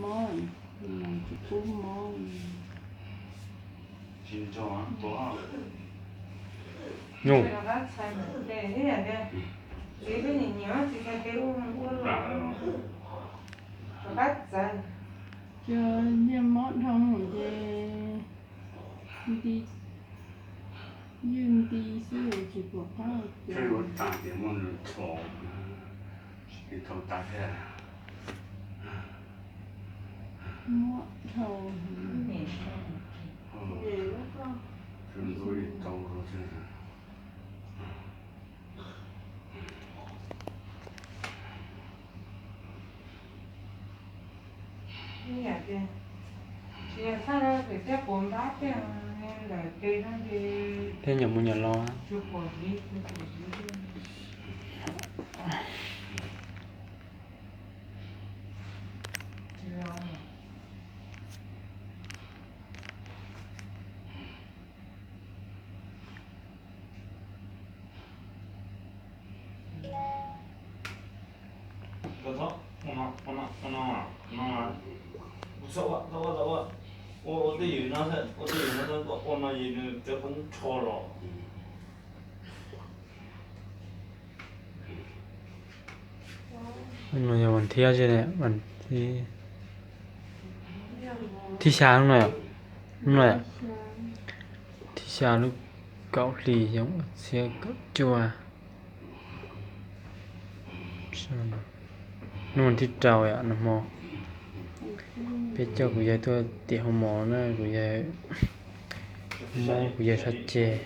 Mob, tsis pub mob. Nug. Cov niag mob dhau ces nti, ywj nti xwb tsis pom qab. Mob dhau. Thiab nyuam mus nyuam los. Ua tej yam no, ua tej yam no ua no es nws cov poob rho los. No yog vas thiab, vas thiab xya lub no, lub no, thib xya lub kaum hli xyoo ob txhiab kaum cuaj. Hnub thib rau yom, nag hmo peb coj kuv yawg tuaj tiam hoo mov na, kuv yawg mob, kuv yawg sab ceg.